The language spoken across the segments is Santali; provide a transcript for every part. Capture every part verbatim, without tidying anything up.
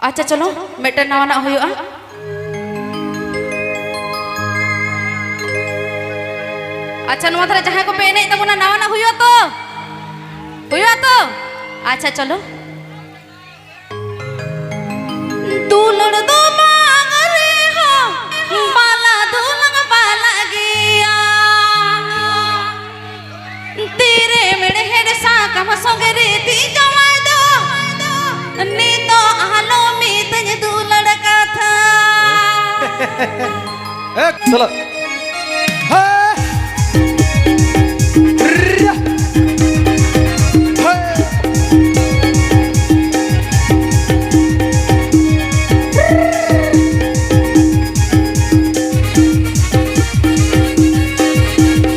ᱟᱪᱪᱷᱟ, ᱪᱚᱞᱚ, ᱢᱤᱫᱴᱮᱱ ᱱᱟᱣᱟᱱᱟᱜ ᱦᱩᱭᱩᱜᱼᱟ᱾ ᱟᱪᱪᱷᱟ, ᱱᱚᱣᱟ ᱫᱷᱟᱨᱮ ᱡᱟᱦᱟᱸᱭ ᱠᱚᱯᱮ ᱮᱱᱮᱡ ᱛᱟᱵᱚᱱᱟ, ᱱᱟᱣᱟᱱᱟᱜ ᱦᱩᱭᱩᱜᱼᱟ ᱛᱚ? ᱦᱩᱭᱩᱜᱼᱟ ᱛᱚ? ᱟᱪᱪᱷᱟ, ᱪᱚᱞᱚ᱾ ᱫᱩᱞᱟᱹᱲ ᱫᱚ ᱵᱟᱝ ᱨᱮᱦᱚᱸ ᱵᱟᱞᱟ ᱫᱩᱞᱟᱹᱲ ᱵᱟᱞᱟ ᱜᱮᱭᱟ᱾ ᱛᱤᱨᱮ ᱢᱮᱲᱦᱮᱫ ᱥᱟᱠᱟᱢ ᱥᱚᱸᱜᱮ ᱨᱮ ᱛᱤ ᱡᱟᱶᱟᱭ ᱫᱚ, ᱱᱤᱛᱚᱜ ᱟᱞᱚ ᱢᱤᱛᱟᱹᱧ ᱫᱩᱞᱟᱹᱲ ᱠᱟᱛᱷᱟ᱾ ᱮᱠ, ᱪᱚᱞᱚ᱾ ᱦᱮ᱾ ᱨᱟ᱾ ᱦᱮ᱾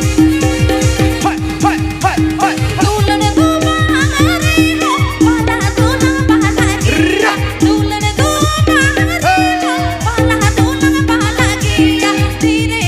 ᱦᱮ, ᱦᱮ, ᱦᱮ, ᱦᱮ᱾ ᱫᱩᱞᱟᱹᱲ ᱫᱚ ᱵᱟᱦᱟ ᱨᱮᱦᱚᱸ ᱵᱟᱞᱟ ᱫᱩᱞᱟᱹᱲ ᱵᱟᱦᱟ ᱜᱮᱭᱟ᱾ ᱨᱟ᱾ ᱫᱩᱞᱟᱹᱲ ᱫᱚ ᱵᱟᱦᱟ ᱨᱮᱦᱚᱸ ᱵᱟᱞᱟ ᱫᱩᱞᱟᱹᱲ ᱵᱟᱦᱟ ᱜᱮᱭᱟ᱾ ᱛᱤᱨᱮ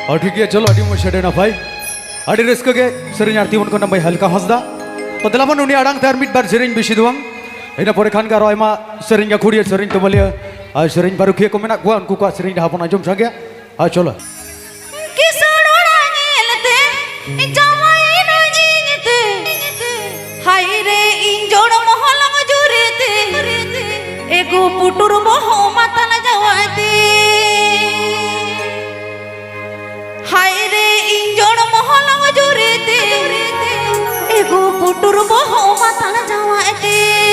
ᱚ, ᱴᱷᱤᱠ ᱜᱮᱭᱟ, ᱪᱚᱞᱚ, ᱟᱹᱰᱤ ᱢᱚᱡᱽ, ᱟᱹᱰᱤ ᱱᱟᱯᱟᱭ, ᱟᱹᱰᱤ ᱨᱟᱹᱥᱠᱟᱹ ᱜᱮ ᱥᱮᱨᱮᱧ ᱟᱨ ᱛᱤᱢᱚᱱ ᱠᱚ ᱱᱟᱢᱵᱟᱭ ᱦᱟᱞᱠᱟ ᱦᱟᱸᱥᱫᱟ᱾ ᱛᱚ, ᱫᱮᱞᱟ ᱵᱚᱱ ᱩᱱᱤ ᱟᱲᱟᱝ ᱛᱮ ᱟᱨ ᱢᱤᱫ ᱵᱟᱨ ᱥᱮᱨᱮᱧ ᱵᱤᱥᱤ ᱫᱚ ᱵᱟᱝ, ᱤᱱᱟᱹ ᱯᱚᱨᱮ ᱠᱷᱟᱱ ᱜᱮ ᱟᱨᱚ ᱟᱭᱢᱟ ᱥᱮᱨᱮᱧ ᱜᱟᱹᱠᱷᱩᱲᱤᱭᱟᱹ, ᱥᱮᱨᱮᱧ ᱛᱩᱢᱟᱹᱞᱤᱭᱟᱹ ᱟᱨ ᱥᱮᱨᱮᱧ ᱯᱟᱹᱨᱩᱠᱷᱤᱭᱟᱹ ᱠᱚ ᱢᱮᱱᱟᱜ ᱠᱚᱣᱟ, ᱩᱱᱠᱩ ᱠᱚᱣᱟᱜ ᱥᱮᱨᱮᱧ ᱨᱟᱦᱟ ᱵᱚᱱ ᱟᱸᱡᱚᱢ ᱥᱟᱸᱜᱮᱭᱟ᱾ ᱟᱨ ᱪᱚᱞᱚ᱾ ᱠᱤᱥᱟᱹᱬ ᱚᱲᱟᱜ ᱧᱮᱞᱛᱮ ᱡᱟᱶᱟᱭᱮᱱᱟ ᱡᱤᱧ ᱛᱮ, ᱦᱟᱭ ᱨᱮ ᱤᱧ ᱡᱚᱲ ᱢᱚᱦᱚᱞ ᱢᱚᱡᱩᱨᱤ ᱛᱮ, ᱮᱜᱳ ᱯᱩᱴᱩᱨ ᱵᱚᱦᱚᱜ ᱢᱟᱛᱟᱞ ᱡᱟᱶᱟᱭ ᱛᱮ᱾ ᱦᱟᱭ ᱨᱮ ᱤᱧ ᱡᱚᱲ ᱢᱚᱦᱚᱞ ᱢᱚᱡᱩᱨᱤ ᱛᱮ, ᱮᱜᱳ ᱯᱩᱴᱩᱨ ᱵᱚᱦᱚᱜ ᱢᱟᱛᱟᱞ ᱡᱟᱶᱟᱭ ᱛᱮ᱾